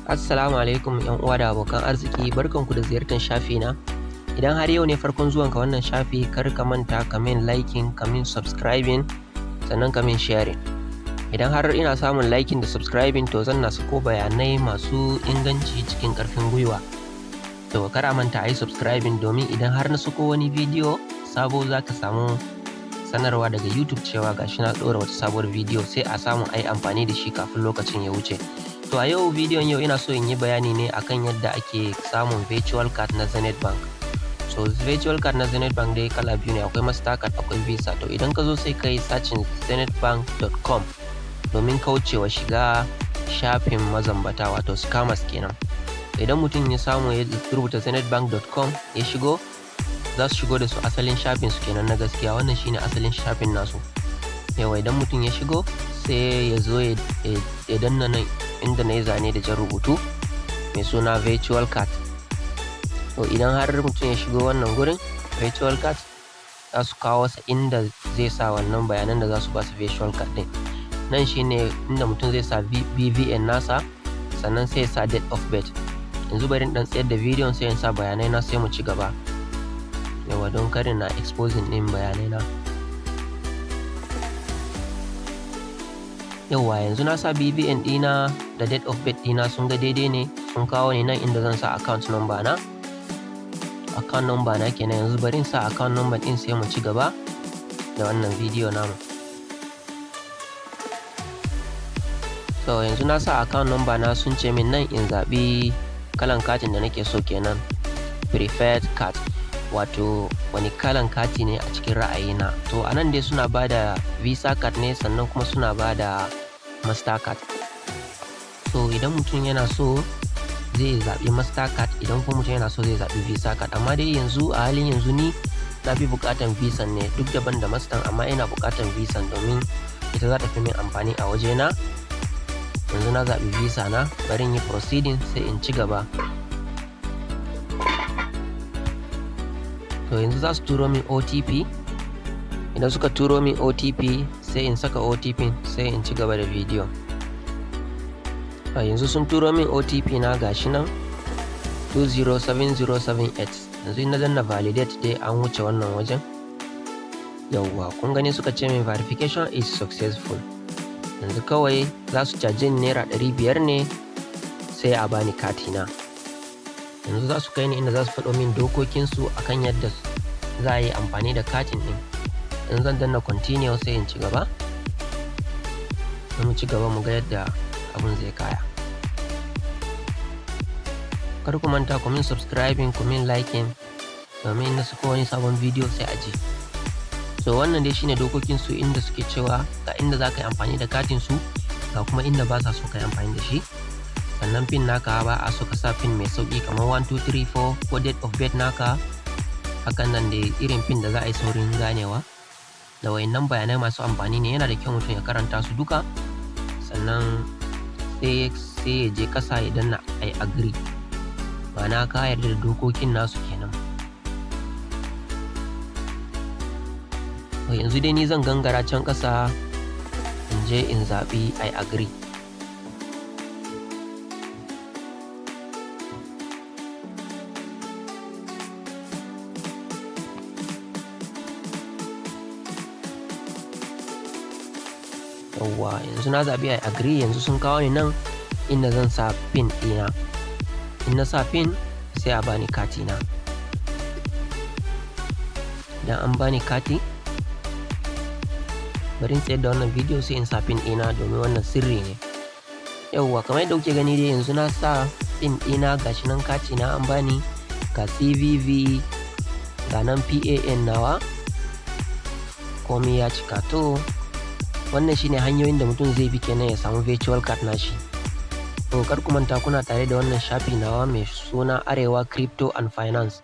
Assalamu alaikum ‘yan uwa da abokan arziki, barkanku da ziyartar shafi na. Idan har yau ne farkon zuwanka wannan shafi, kar ka manta ka min liking, ka min subscribing, sannan ka min sharing. Idan har ina samun liking da subscribing, to zan na sako bayanai masu inganci cikin ƙarfin gwiwa. To, kar a manta a yi subscribing, domin idan har na sako wani bidiyo sabo, za ka samu sanarwa daga YouTube cewa gashi na ɗora wata sabuwar bidiyo, sai a samu a yi amfani da shi kafin lokacin ya wuce. To, a yau, bidiyon yau, ina so in yi bayani ne akan yadda ake samun virtual card na Zenith Bank. So virtual card na Zenith Bank dai kala biyu ne, akwai Mastercard, akwai Visa. To, idan ka zo, sai ka yi searching zenithbank.com domin kaucewa shiga shafin mazambata, wato scammers kenan. Idan mutum ya samu ya rubuta zenithbank.com ya shigo, za su shigo da su asalin shafin su kenan na gaskiya. Wannan shine asalin shafin nasu. Yauwa, idan mutum ya shigo, sai ya zo ya danna nan inda na yi zane da jan rubutu mai suna virtual card. To, idan har mutum ya shigo wannan gurin virtual card, za su kawo sa inda zai sa wannan bayanan da za su ba su virtual card din. Nan shine inda mutum zai sa BVN nasa, sannan sai ya sa date of birth. Yanzu bari in dan tsayar da bidiyon, sai in sa bayanai na, sai mu ci gaba. Yauwa, don karin na exposing din bayanai na. Yauwa, yanzu na sa BVN ɗina da date of birth ɗina, sun ga daidai ne, sun kawo ni nan inda zan sa account number na. Account number na kenan. Yanzu bari in sa account number ɗin, sai mu ci gaba da wannan bidiyo namu. So yanzu na sa account number na, sun ce min nan in zaɓi kalan katin da nake so kenan, preferred card, wato wani kalan kati ne a cikin ra'ayina. To, a nan dai suna ba da Visa card ne, sannan kuma suna ba da Mastercard. So idan mutum yana so, zai zaɓi Mastercard, idan kuma mutum yana so, zai zaɓi Visa card. Amma dai yanzu, a halin yanzu, ni na fi buƙatan Visa ne, duk da ban da Master, amma ina buƙatan Visa domin ita za ta fi min amfani a wajena. Yanzu na zaɓi Visa na, bari in yi proceeding, sai in ci gaba. To, yanzu za su turo min OTP. Idan suka turo min OTP, sai in saka OTP, sai in ci gaba da bidiyo. A yanzu sun turo min OTP na, gashi nan, 207078. Yanzu na danna validate dai, an wuce wannan wajen. Yauwa, kun gani, suka ce min verification is successful. Yanzu kawai za su caje ni ₦500 ne, sai a bani kati na. Yanzu za su kai ni inda za su faɗo min dokokinsu akan yadda za a yi amfani da katin ɗin. Yanzu zan danna continue, sai in ci gaba. Sai mu ci gaba, mu ga yadda abun zai kaya. Kar ku manta ku min subscribing, ku min liking, domin na sako wani sabon bidiyo sai a ji. So wannan dai shine dokokin su, inda suke cewa ga inda za ka yi amfani da katin su, ga kuma inda ba sa so ka yi amfani da shi. Sannan pin naka, ba a so ka sa pin mai sauki kamar 1 2 3 4 ko date of birth naka, hakan nan da irin pin da za a yi saurin ganewa. Da wayannan bayanai masu amfani ne, yana da kyau mutum ya karanta su duka, sannan sai ya je kasa ya danna I agree, ma'ana ka yarda da dokokin nasu kenan. To, yanzu dai ni zan gangara can ƙasa, in je in zaɓi I agree. Yawwa, yanzu na zaɓi I agree. Yanzu sun kawo ni nan inda zan sa pin ɗina. In na sa pin, sai a bani kati na. Idan an bani kati, bari in tsayar da wannan bidiyo, sai in sa pin ɗina, domin wannan sirri ne. Yawwa, kamar yadda kuke gani dai, yanzu na sa pin ɗina, gashi nan kati na an bani, ga CVV, ga nan PAN nawa, komai ya cika. To, wannan shine hanyoyin da mutum zai bi kenan ya samu virtual card nashi. To, kar ku manta, kuna tare da wannan shafi nawa mai suna Arewa Crypto and Finance.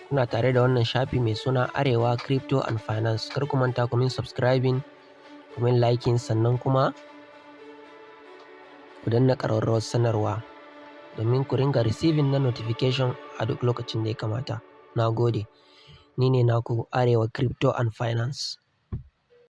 Kuna tare da wannan shafi mai suna Arewa Crypto and Finance. Kar ku manta ku min subscribing, ku min liking, sannan kuma ku danna ƙararrawar sanarwa domin ku ringa receiving na notification a duk lokacin da ya kamata. Na gode. Ni ne naku, Arewa Crypto and Finance.